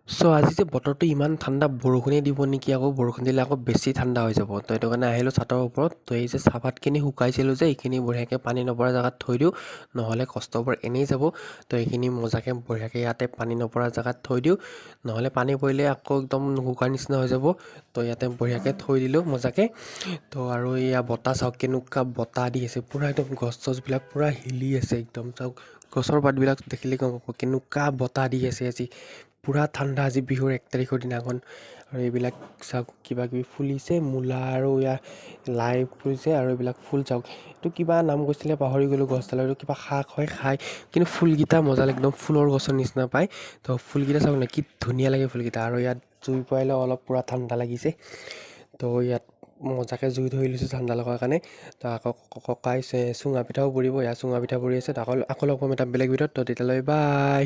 চ' আজি যে বতৰটো ইমান ঠাণ্ডা, বৰষুণেই দিব নেকি আকৌ। বৰষুণ দিলে আকৌ বেছি ঠাণ্ডা হৈ যাব। তো সেইটো কাৰণে আহিলোঁ চাটৰ ওপৰত। তো এই যে চাহপাতখিনি শুকাইছিলোঁ যে, এইখিনি বঢ়িয়াকৈ পানী নপৰা জেগাত থৈ দিওঁ, নহ'লে কষ্টবোৰ এনেই যাব। তো এইখিনি মজাকৈ বঢ়িয়াকৈ ইয়াতে পানী নপৰা জেগাত থৈ দিওঁ, নহ'লে পানী পৰিলে আকৌ একদম নুশুকোৱাৰ নিচিনা হৈ যাব। তো ইয়াতে বঢ়িয়াকৈ থৈ দিলোঁ মজাকৈ। তো আৰু এয়া বতাহ চাওক, কেনেকুৱা বতাহ দি আছে, পূৰা একদম গছ চছবিলাক পূৰা হিলি আছে একদম। চাওক, গছৰ পাতবিলাক দেখিলে গম পাব কেনেকুৱা বতাহ দি আছে আজি। পূৰা ঠাণ্ডা আজি বিহুৰ 1 তাৰিখৰ দিনাখন। আৰু এইবিলাক চাওক, কিবা কিবি ফুলিছে, মূলা আৰু ইয়াৰ লাই ফুলিছে। আৰু এইবিলাক ফুল চাওক, এইটো কিবা নাম কৈছিলে, পাহৰি গ'লোঁ গছডালৰ। এইটো কিবা শাক হয়, খায়, কিন্তু ফুলকেইটা মজা লাগে, একদম ফুলৰ গছৰ নিচিনা পায়। তো ফুলকেইটা চাওক না, কি ধুনীয়া লাগে ফুলকেইটা। আৰু ইয়াত জুই পুৱাইলে অলপ পূৰা ঠাণ্ডা লাগিছে। তো ইয়াত মজাকৈ জুই ধৰি লৈছোঁ ঠাণ্ডা লগাৰ কাৰণে। তো আকৌ ককাই চুঙা পিঠাও পুৰিব, ইয়াত চুঙা পিঠা পুৰি আছে। তো আকৌ লগ পাম এটা বেলেগ ভিডিঅ'ত। তো তেতিয়ালৈ বাই।